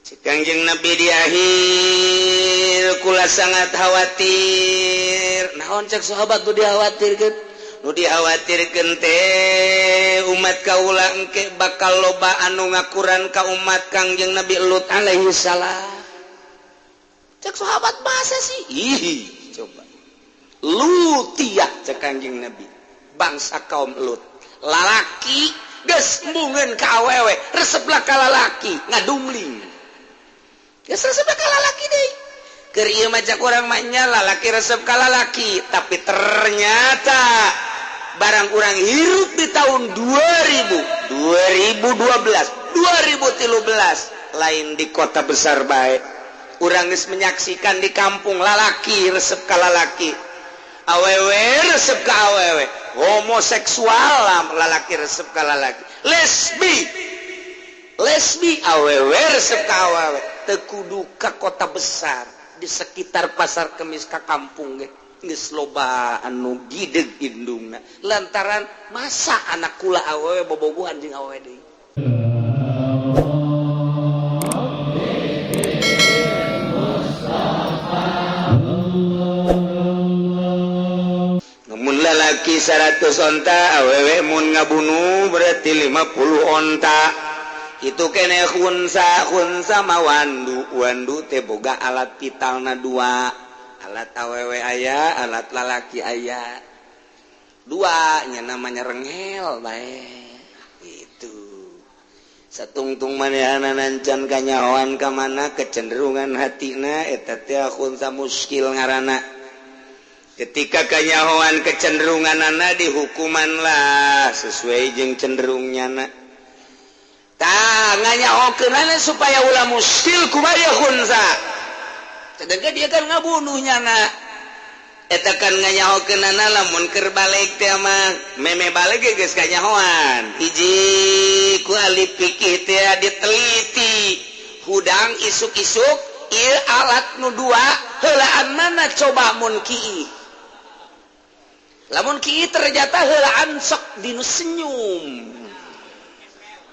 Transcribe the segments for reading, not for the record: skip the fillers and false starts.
Cek Kangjeng Nabi di akhir, kula sangat khawatir. Naon, cek sahabat, nu dikhawatirkeun? Nu dikhawatirkeun teh umat kaula engke bakal loba anu ngakuran ka umat Kangjeng Nabi Lut alaihi salam. Cek sahabat, masa sih? Ih, coba Lutiyah, cek Kangjeng Nabi, bangsa kaum Lut, lalaki geus embungeun ka awewe, reseplah ka lalaki, ngadumling. Geus resep ka lalaki deui. Keur ieu mah cek urang mah nya lalaki resep ka lalaki, tapi ternyata barang urang hirup di tahun 2000, 2012, 2013, lain di kota besar bae, urang geus menyaksikan di kampung lalaki resep ka lalaki, awewe resep ka awewe, homoseksual lah, lalaki resep ka lalaki, lesbi, lesbi, awewe resep ka awewe. Teu kudu ka kota besar, di sekitar Pasar Kemis ka kampung ge geus loba anu gideg indungna, lantaran masa anak kula awewe bobogohan jeung awewe deui. Namun lalaki 100 onta, awewe mun ngabunuh berarti 50 onta. Itu kene khunsa. Khunsa mah wandu. Wandu teh boga alat vitalna dua, alat awewe aya, alat lalaki aya dua nya, namanya rengel bae. Itu satungtung manehna nancan kanyahoan ka mana kecenderungan hatina, eta teh khunsa muskil ngaranna. Ketika kanyahoan kecenderungan anak, dihukuman lah sesuai jeung cenderungnya na. Tah, nganyahokeunana supaya ulah muskil kumaha khunsa? Sedangkan dia kan ngabunuhnya na, eta kan nganyahokeunana lamun keur balik teh mah meme balik ge geus kanyahoan. Hiji, ku ahli fikih teh diteliti, hudang isuk-isuk ieu alat nu dua heulaan mana coba? Mun kieu, lamun kieu ternyata heulaan sok dinu senyum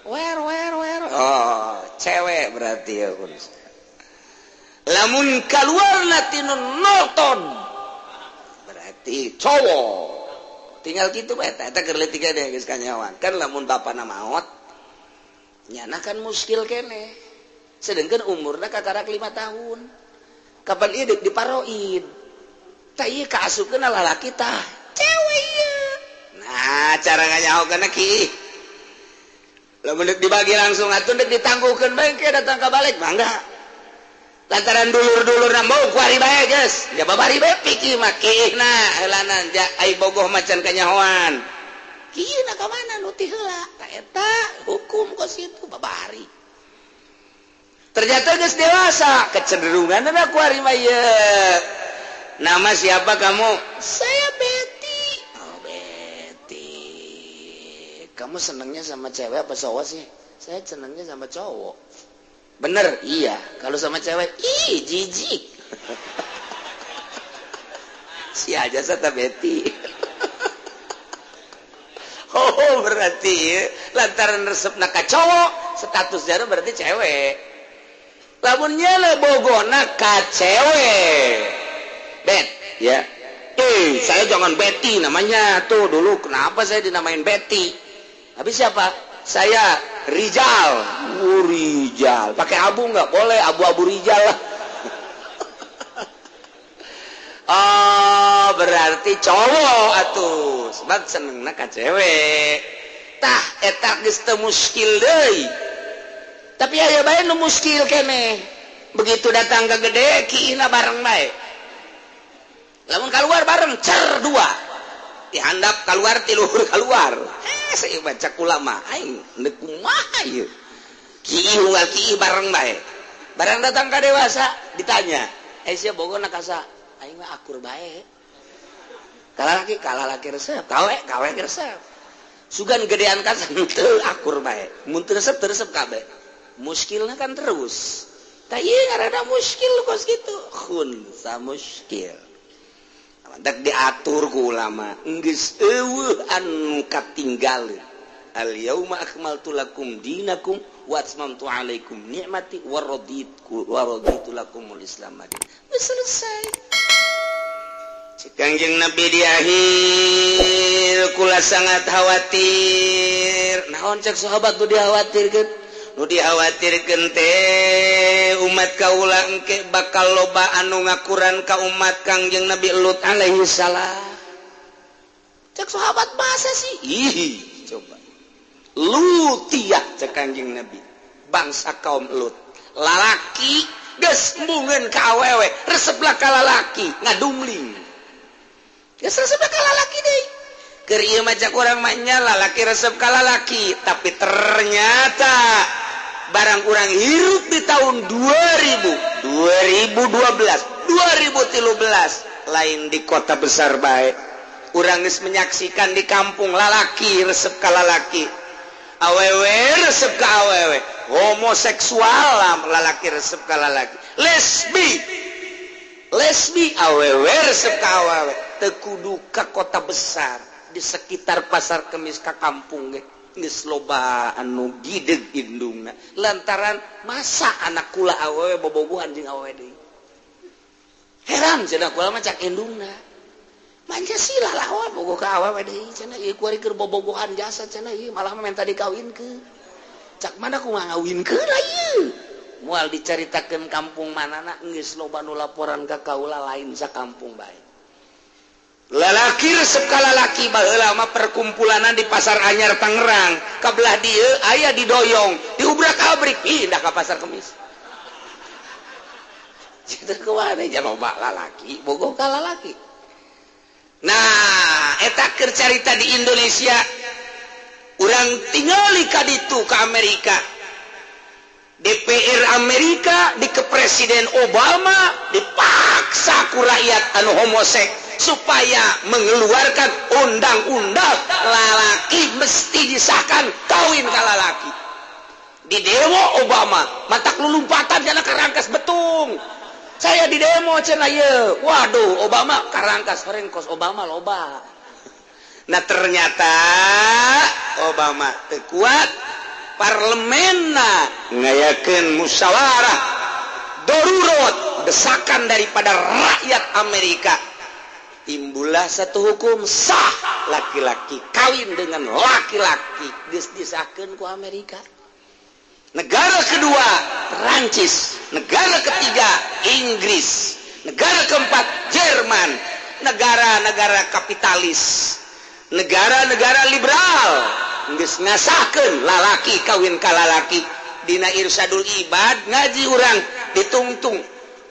wer wer wer, oh, cewek berarti ya. Lamun keluar tinu nonton berarti cowok. Tinggal gitu bae. Eta keur leutik deh geus kanyahoan kan. Lamun bapana maot, nyana kan muskil kene, sedangkan umurna kakarak 5 tahun. Kapan ieu deuk diparoid? Tah, ieu kaasupkeun lalaki, tah cewek ieu. Nah, cara nganyahokeunna ki lamun deuk dibagi langsung atuh, deuk ditangguhkeun bae ke datang ka balik, mangga. Lantaran dulur-dulur mau kuari bae geus ja babari bae, pikir mah kiihna heulana ja, ai bogoh macan kanyahoan kieu ka mana nu ti heula. Tah, eta hukum kos itu babari. Ternyata geus dewasa, kecenderungan na kuari mah ieu. Nama siapa kamu? Saya Betty. Oh, Betty, kamu senangnya sama cewek apa cowok sih? Saya senangnya sama cowok. Bener? Iya. Kalau sama cewek, ih, jijik. Si aja sata Betty. Oh, berarti lantaran resep ka cowok, status jarum berarti cewek. Lamunnya le bogona ka cewek, Bet ya, eh, saya jangan Betty namanya tuh. Dulu kenapa saya dinamain Betty? Habis siapa? Saya Rijal. Oh, Rijal pakai abu nggak boleh, abu-abu Rijal lah. Oh, berarti cowok atuh, sebab senengna ka cewek. Tah, eta geus teu muskil deui. Tapi aya bae nu muskil keneh, begitu datang ke gede kiina bareng bae. Lamun keluar bareng, cer dua dihandap keluar, ti luhur keluar. Eh, saya baca ulama aing deuk kumaha ieu? Kiih unggal kiih bareng bae. Barang datang ka dewasa ditanya, eh, sia bogona ka saha? Aing mah akur bae, kalah laki, kalah laki resep, kawe, kawe resep. Sugan gedean kan teu akur bae, mun teu resep, teu resep kabeh. Muskilna kan terus. Tah, ieu ngaranna muskil kos kitu, khunsa muskil. Matak diatur ku ulama, geus eueuh anu katinggal. Al yauma akmaltu lakum dinakum wa atmamtu alaikum ni'mati wa raditu wa raditu lakumul Islam madin. Geus selesai. Cek Kangjeng Nabi di akhir, kula sangat khawatir. Naon, cek sahabat, nu dikhawatirkeun? Nu dikhawatirkeun teh umat kaula engke bakal loba anu ngakuran ka umat Kangjeng Nabi Lut alaihi salam. Cek sahabat, masa sih? Ih, coba Lutiyah, cek Kangjeng Nabi, bangsa kaum Lut, lalaki geus embungeun ka awewe, reseplah ka lalaki, ngadumling, geus resep ka lalaki deui. Keur ieu mah cek urang mah nya lalaki resep ka lalaki, tapi ternyata barang urang hirup di tahun 2000, 2012, 2013, lain di kota besar bae, urang geus menyaksikan di kampung lalaki resep ka lalaki, awewe resep ka awewe, homoseksual, lalaki resep ka lalaki, lesbi, lesbi, awewe resep ka awewe. Teu kudu ka kota besar, di sekitar Pasar Kemis ka kampung ge geus loba anu gideg indungna, lantaran masa anak kula awewe bobogohan jeung awewe deui. Heran cenah kula mah, cak indungna, Pancasila lah bogoh ka awewe deui cenah, ieu kuari keur bobogohan jasa cenah, ieu malah minta dikawinkeun. Cak mana ku ngawinkeun lah ieu. Moal dicaritakeun kampung manana, geus loba nu laporan ka kaula, lain sakampung bae. Lalaki resep ka lalaki. Baheula mah perkumpulanan di Pasar Anyar Tangerang, ka belah dieu aya didoyong, diubrak-abrik, pindah ka Pasar Kemis. Kitu kumaha nya, loba lalaki bogoh ka lalaki. Nah, eta keur carita di Indonesia. Urang tingali ka ditu ke Amerika. DPR Amerika di ke Presiden Obama dipaksa ku rakyat anu homosek supaya mengeluarkan undang-undang lalaki mesti disahkan kawin ka lalaki. Di demo Obama, matak lulumpatan cenah, karangkas betung. Saya di demo cenah ye. Waduh, Obama karangkas horeng kos Obama loba. Nah, ternyata Obama teu kuat, parlemenna ngayakeun musyawarah darurat, desakan daripada rakyat Amerika, timbullah satu hukum sah laki-laki kawin dengan laki-laki. Geus disahkeun ku Amerika. Negara kedua Perancis, negara ketiga Inggris, negara keempat Jerman. Negara-negara kapitalis, negara-negara liberal geus ngasahkeun lalaki kawin ka lalaki. Dina Irsyadul Ibad ngaji urang ditungtung,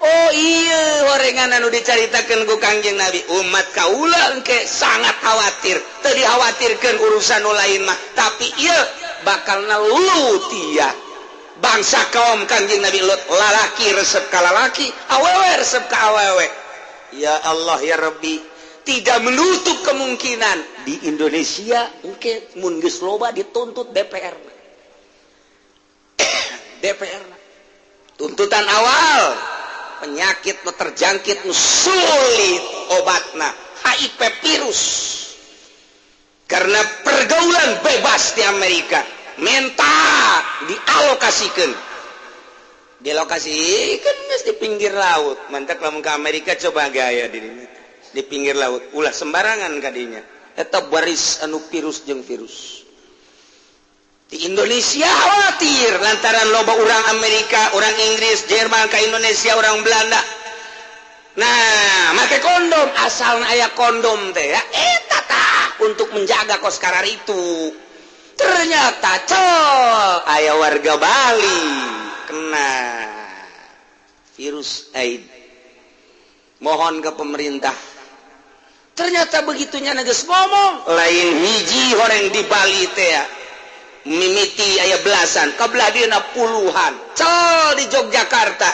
oh iya, horengan anu dicaritakeun ku Kangjeng Nabi, umat kaula engke sangat khawatir. Teu dikhawatirkeun urusan nu lain mah, tapi ieu bakal Lutiyah, bangsa kaum Kangjeng Nabi Lut, lalaki resep ka lalaki, awewe resep ka awewe. Ya Allah ya Rabbi, tidak menutup kemungkinan di Indonesia engke mun geus loba dituntut DPR. DPR tuntutan awal, penyakit nu terjangkit, nu sulit obatna, HIV virus, karena pergaulan bebas di Amerika, menta dialokasikan, dilokasikan geus di pinggir laut. Mantap, lamun ke Amerika coba gaya di di pinggir laut, ulah sembarangan kadinya, eta baris anu virus jeung virus. Di Indonesia khawatir lantaran loba orang Amerika, orang Inggris, Jerman ke Indonesia, orang Belanda. Nah, make kondom, asal aya kondom teh ya, eta tah untuk menjaga kos karar itu. Ternyata col aya warga Bali kena virus AIDS. Mohon ke pemerintah, ternyata begitunya geus ngomong lain hiji horeng di Bali teh ya, mimiti aya belasan, kabelah dieuna puluhan. Col di Yogyakarta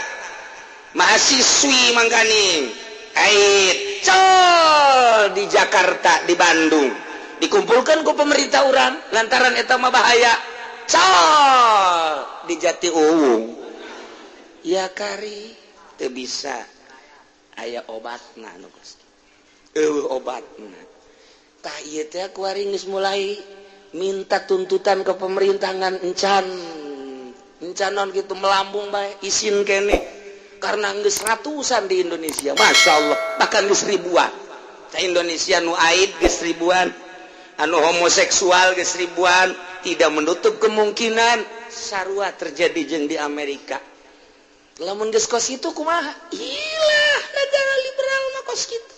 mahasiswi mangkaning AIDS. Col di Jakarta, di Bandung dikumpulkan ku pemerintah urang lantaran eta mah bahaya. Col di Jati Uwung ya, kari teu bisa aya obatna nu geus eueuh obatna. Tah, ieu teh kuari geus mulai. Minta tuntutan ke pemerintahan encan encan non gitu melambung bae isin kene karena geus ratusan di Indonesia, Masya Allah, bahkan geus ribuan. Sa Indonesia nu aid geus ribuan, anu homoseksual geus ribuan. Tidak menutup kemungkinan sarua terjadi jeung di Amerika. Lamun geus kos itu kumaha? Ilah, negara liberal mah kos kitu.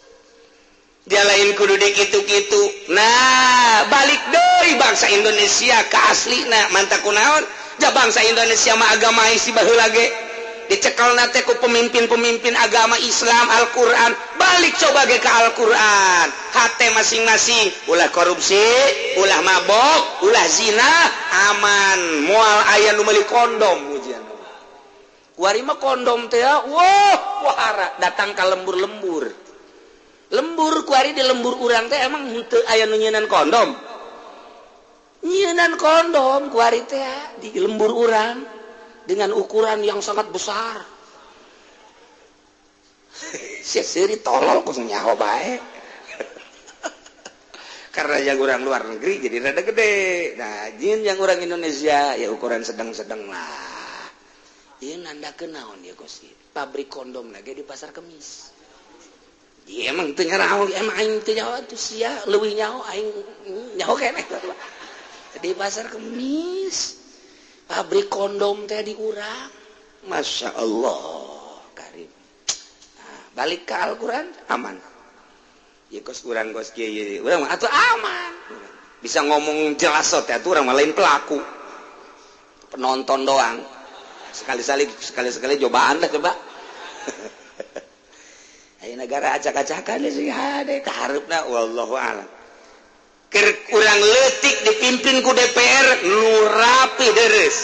Dia lain kudu dikitu-kitu. Nah, balik deui bangsa Indonesia ke aslina. Mantap kunaon ja bangsa Indonesia mah agama isi baheula ge dicekel teh ku pemimpin-pemimpin agama Islam, Al-Quran. Balik coba ge ke Al-Quran, hati masing-masing, ulah korupsi, ulah mabok, ulah zina, aman. Moal aya nu meuli kondom. Ujian kuari mah kondom teh, wah, wahara datang ka lembur-lembur lembur kuari. Di lembur urang teh emang henteu aya nu nyieunnan kondom, nyieunnan kondom kuari teh di lembur urang dengan ukuran yang sangat besar. Sia seuri tolol kosong nyaho bae. Karena yang orang luar negeri jadi rada gede. Nah, jin yang orang Indonesia ya ukuran sedang-sedang lah. Ieu nanda kenaon ya kos pabrik kondom lagi di Pasar Kemis. Iya, emang teu nyaraho, emang aing teu nyaho atuh, sia leuwih nyaho, aing nyaho keneh. Di Pasar Kemis pabrik kondom teh di urang. Masya Allah karim. Nah, balik ke Al-Quran aman ya kos urang, kos kieu urang mah atuh aman, bisa ngomong jelas teh atuh. Urang mah lain pelaku, penonton doang. Sekali-sekali, sekali-sekali cobaan lah, coba. Ayo negara acak-acakan sih hade kaharepna, wallahu a'lam. Keur kurang leutik dipimpin ku DPR nu rapi deres.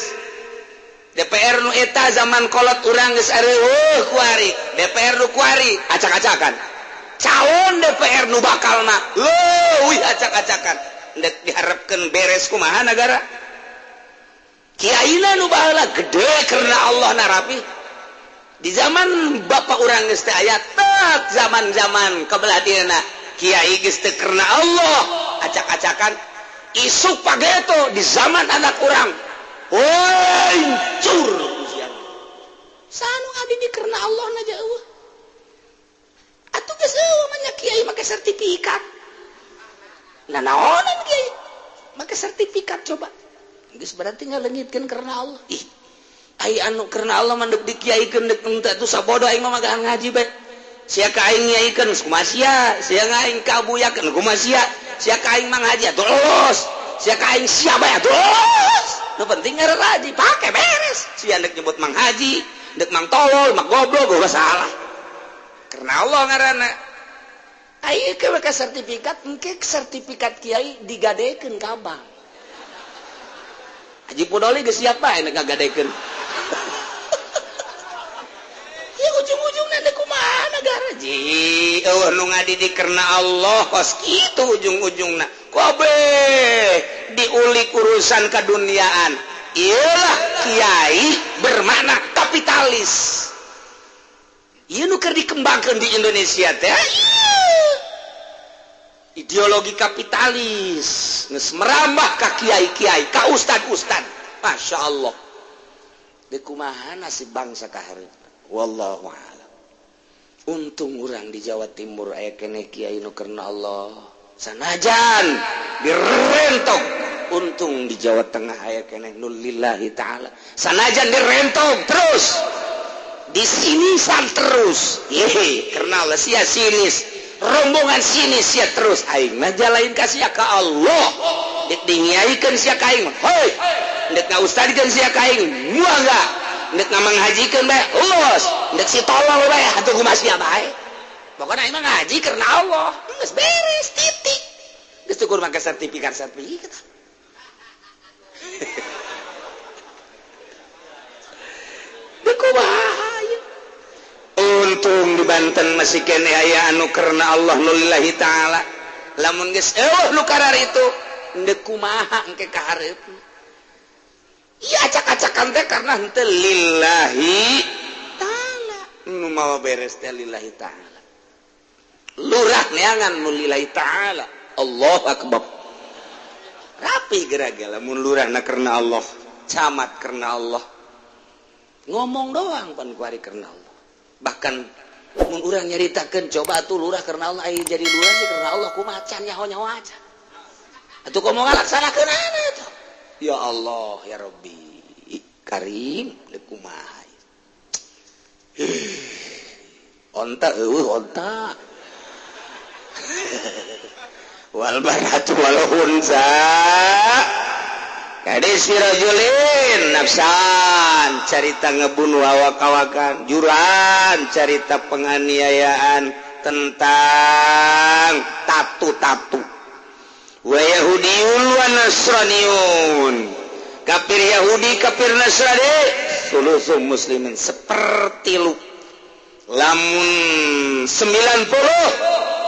DPR nu eta zaman kolot urang geus areueuh kuari. DPR nu kuari acak-acakan, calon DPR nu bakalna leuwih acak-acakan. Ndek diharapkeun beres kumaha negara? Kiaina nu baheula gede karena Allah na rapi. Di zaman bapak urang geus teh aya tek, zaman-zaman kebelah dieuna kiai geus teu karena Allah, acak-acakan. Isuk pageto di zaman anak urang hancur. Sanu ngadidik karena Allah na jauh atuh geus eueuh mah. Kiai make sertifikat. Nah, naonan kiai make sertifikat coba? Geus berarti ngalengitkeun karena Allah. Ih, ai anu karena Allah mah deuk dikiaikeun deuk henteu atuh sabodo. Aing mah magahan ngaji bae. Sia ka aing ngiaikeun kumaha sia, sia aing kabuyakeun kumaha sia, sia ka aing mah ngaji atuh los, sia ka aing sia bae atuh los. Nu penting ngaran haji pake beres. Sia deuk nyebut mang haji, deuk mang tolol, mang goblok, gua salah. Karena Allah ngaranna. Ayo ke mereka sertifikat, engke sertifikat kiai digadekeun ka bank. Haji Pudoli geus siap bae nek ngagadekeun. Ya ujung-ujungna dek kumaha negara? Ji, eueuh nu ngadidik karena Allah kos kitu ujung-ujungna. Kabeh diulik urusan keduniaan. Iyalah kiai bermakna kapitalis. Ieu nu keur dikembangkeun di Indonesia teh ideologi kapitalis geus merambah ka kiai-kiai, ka ustad-ustad. Masya Allah. Deuk kumaha nasib bangsa ka hareup? Wallahu a'lam. Untung urang di Jawa Timur aya keneh kiai nu karena Allah, sanajan direntok. Untung di Jawa Tengah aya keneh nu lillahi ta'ala, sanajan direntok terus, di sinisan terus. Yehe, karena Allah sia sinis, rombongan sinis sia terus. Aing mah jalain ka sia ka Allah. Dek dingiaikeun sia ka aing, hoi, dek ngaustadkeun sia ka aing, moal dek ngamanghajikeun bae los, dek si tolol bae atuh kumaha sia bae. Pokoknya aing mah ngaji karena Allah, geus beres, titik. Geus tukur make sertifikat sertifikat. Dek kumaha? Untung di Banten masih kene aya anu karena Allah nu lillahi ta'ala. Lamun geus eueuh nu karar itu, ndek kumaha engke ka hareup? Ieu acak-acakan teh karena henteu lillahi ta'ala. Nu mawa beres teh lillahi ta'ala, lurah neangan nu lillahi ta'ala. Allahu akbar. Rapi. Tapi gara-gara lamun lurahna karena Allah, camat karena Allah, ngomong doang pan kuari karena Allah. Bahkan mun urang nyaritakeun, coba atuh lurah karena Allah, aya jadi lurah sih karena Allah, kumaha can nyaho-nyaho aja atuh, komo ngalaksanakeun atuh. Ya Allah, ya Rabbi Karim, kumaha onta eueuh onta. Wal mar'atu wal khunsa hadis rajulin nafsan, carita ngebunuh awak-awakan, juran, carita penganiayaan tentang tatu-tatu. Wa yahudiyun wa nasraniyun, kafir Yahudi, kafir Nasrani, sulusu muslimin, sepertilu. Lamun 90,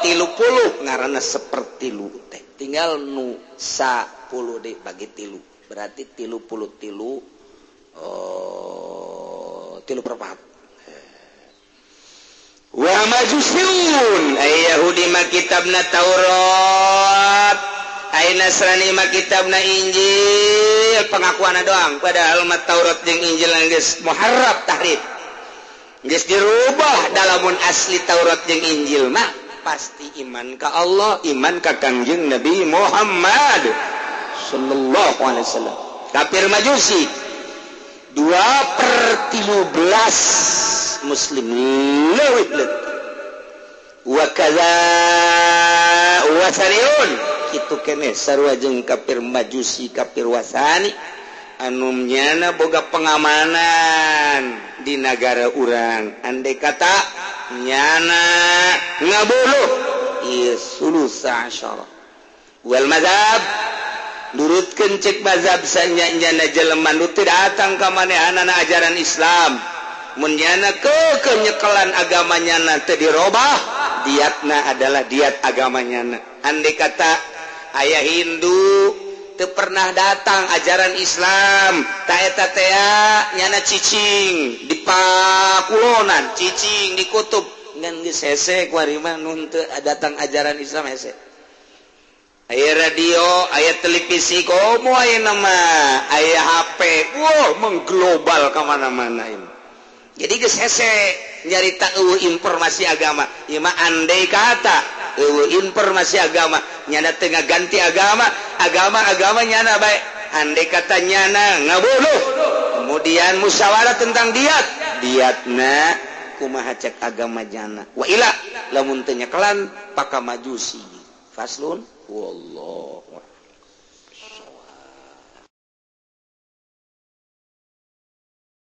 30 ngaranna sepertilu teh, tinggal nu 10 deh bagi tilu, berarti 33, oh, tilu perempat. Wa majusiun, ay Yahudi mah kitabna Taurat, ay Nasrani mah kitabna Injil, pengakuan doang, padahal mah Taurat jeung Injil geus muharraf, tahrif, geus dirubah. Dalamun asli Taurat jeung Injil mah pasti iman ka Allah, iman ka Kangjeng Nabi Muhammad sallallahu alaihi wasallam. Kafir Majusi 2/13 muslim, leuwih leutik. Wa kaza wasaniun, kitu keneh sarua jeung kafir Majusi, kafir wasani anu nyana boga pengamanan di negara urang. Andai kata nyana ngabunuh, ieu sulusa asyara. Wal mazhab, nurutkeun cek mazhab, sanya jelema nu teu datang ka manehanana ajaran Islam, mun nyana ke nyekelan agama nyana teu dirobah, diatna adalah diat agama nyana. Andai kata aya Hindu teu pernah datang ajaran Islam, ta eta tea nyana cicing di pakulonan, cicing di kutub, ngan geus hese kuari mah. Nu teu datang ajaran Islam hese. Aya radio, aya televisi, komo aya nama, aya HP, wow, mengglobal ke mana-mana ini. Jadi geus hese nyarita eueuh informasi agama. Ieu mah andai kata eueuh informasi agama, nyana teu ngaganti agama, agama-agama nyana bae. Andai kata nyana ngabunuh, kemudian musyawarah tentang diat, diatna kumaha cek agama nyana. Wa ila lamun teu nyekelan paka Majusi. Faslun, wallahu.